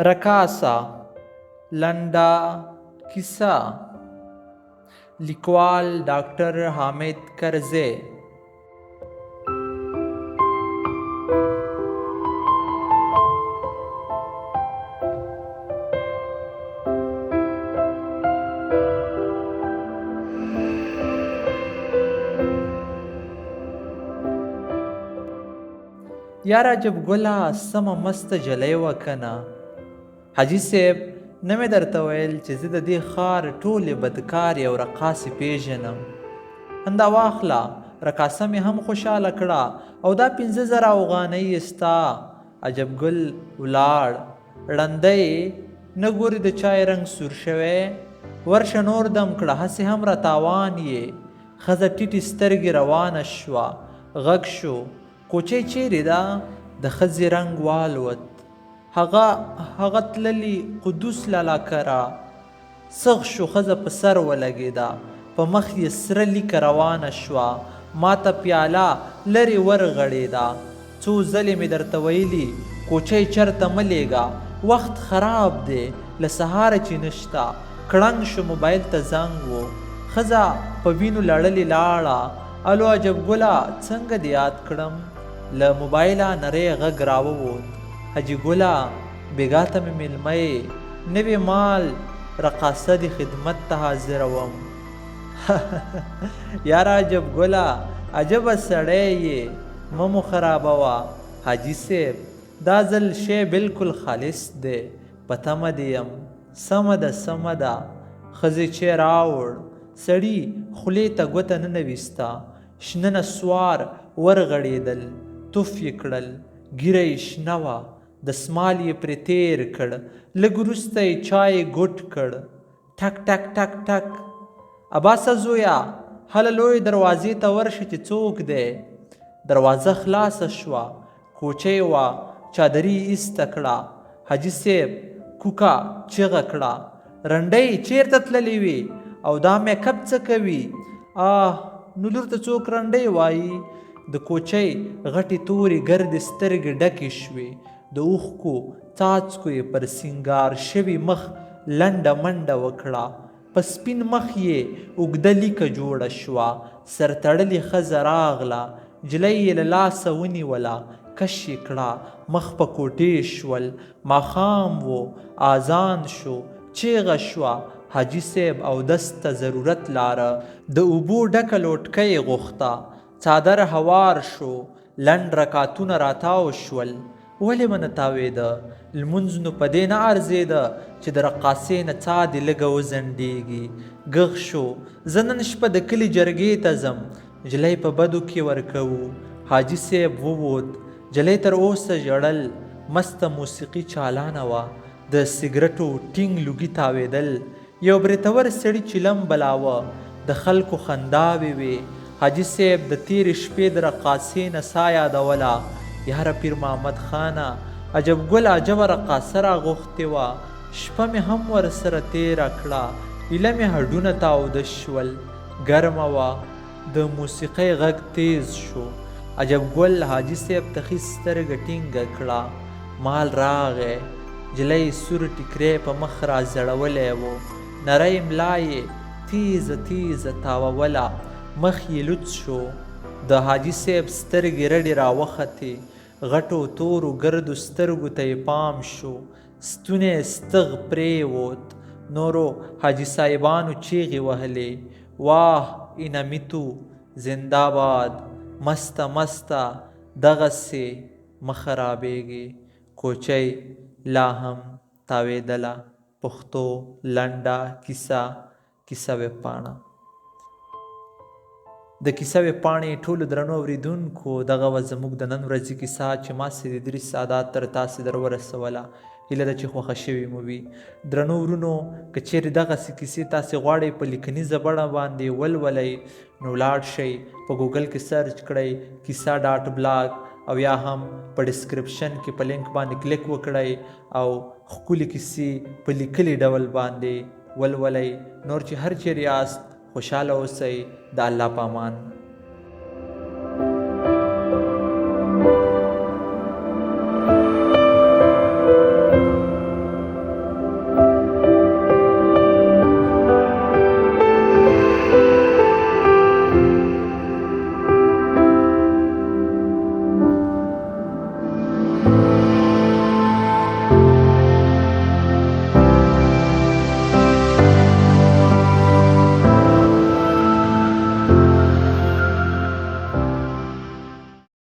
رقاصه لنډه کیسه، لیکوال ډاکټر حامد کرزی. یاره عجب ګله سمه مسته جلۍ وه کنه. حاجي صیب نه مې درته ویل چې زه د دې ښار ټولې بدکارې او رقاصې پېژنم. همدا واخله رقاصه مې هم خوشحاله کړه او دا 5000 اوغانۍ یې ستا. عجب ګل ولاړ. ړنده یې نه ګورې د چای رنګ سور شوی؟ ورشه نور دم کړه هسې هم راتاوان یې. ښځه ټیټې سترګې روانه شوه. غږ شو. کوچۍ چېرې ده؟ د ښځې رنګ والوت. هغه هغه تللي قدوس لالا کره. څغ شو ښځه په سر ولګېده. په مخ یې سره لیکه روانه شوه. ماته پیاله لرې ورغړېده. څو ځلې مې درته ویلي کوچۍ چرته مه لېږه. وخت خراب دی. له سهاره چې نشته. کړنګ شو موبایل ته زنګ و. ښځه په وینو لړلې لاړه. الو عجب ګله څنګه دې یاد کړم؟ له موبایله نری غږ راووت. حاجي ګله بېګا ته مې مېلمه یې، نوې مال رقاصه دې خدمت ته حاضره وم. یاره عجب ګله عجبه سړی یې، مه مو خرابوه. حاجي صیب دا ځل شی بلکل خالص دی، په تمه دې یم. سمه ده سمه ده. ښځې چای راوړ. سړي خولې ته ګوته ننویسته. شنه نسوار ورغړېدل. توف یې کړل. ږیره یې شنه وه. دسمال یې پرې تېر کړ. لږ وروسته یې چای ګوټ کړ. ټک ټک ټک ټک. عباسه زویه! هله لویې دروازې ته ورشه چې څوک دی. دروازه خلاصه شوه. کوچۍ وه، چادري یې ایسته کړه. حاجي صیب کوکه چیغه کړه، رنډۍ چېرته تللې وې او دا میکپ څه کوي؟ آه نو لور ته څوک رنډۍ وايي؟ د کوچۍ غټې تورې ګردې سترګې ډکې شوې، د اوښکو څاڅکو یې پر سینګار شوي مخ لنډه منډه وکړه. په سپین مخ یې اوږده لیکه جوړه شوه. سرتړلې ښځه راغله، نجلۍ یې له لاسه ونیوله، کش یې کړه، مخ په کوټې شول. ماښام و، آذان شو، چېغه شوه، حاجي صیب اودس ته ضرورت لاره. د اوبو ډکه لوټکه یې غوښته. څادر هوار شو، لنډ رکعتونه راتاو شول. ولې به نه تاوېده؟ لمونځ نو په دې نه ارزېده چې د رقاصې نڅا دې لږه وځنډېږي. ږغ شو، زه نن شپه د کلي جرګې ته ځم، نجلۍ په بدو کې ورکوو. حاجي صیب ووت. نجلۍ تر اوسه ژړل. مسته موسیقي چالانه وه. د سګرټو ټینګ لوګي تاوېدل. یو برېتور سړي چلم بلاوه. د خلکو خنداوې وې. حاجي صیب د تېرې شپې د رقاصې نڅا یادوله. یاره پیر محمد خانه! عجب ګل عجبه رقاصه راغوښتې وه. شپه مې هم ورسره تېره کړه. ایله مې هډونه تاوده شول. ګرمه وه. د موسیقۍ غږ تېز شو. عجب ګل حاجي صیب ته ښي سترګه ټینګه کړه. مال راغی. نجلۍ سور ټیکری په مخ را ځړولی و. نرۍ ملا یې تېزه تېزه تاووله. مخ یې لوڅ شو. د حاجي صیب سترګې رډې راوختې. غټو تورو ګردو سترګو ته یې پام شو. ستونی ستغ پرېووت. نورو حاجي صاحبانو چیغې وهلې. واه اینامیتو زنده باد. مسته مسته دغسې مه خرابېږې. کوچۍ لا هم تاوېدله. پښتو لنډه کیسه، کیسه وېبپاڼه. د کیسه وېبپاڼې ټولو درنو اورېدونکو، دغه وه زموږ د نن ورځې کیسه چې ما سید ادریس سادات تر تاسې در ورسوله. هیله ده چې خوښه شوې مو وي. درنو ورونو، که چېرې دغسې کیسې تاسې غواړئ په لیکنیزه بڼه باندې ولولئ، نو ولاړ شئ په ګوګل کې سرچ کړئ کیسه ډاټ بلاګ او یا هم په ډسکرپشن کې په لینک باندې کلیک وکړئ او ښکلې کیسې په لیکلي ډول باندې ولولئ. نور چې هر چېرې یاست خوشحاله اوسئ. د الله په امان.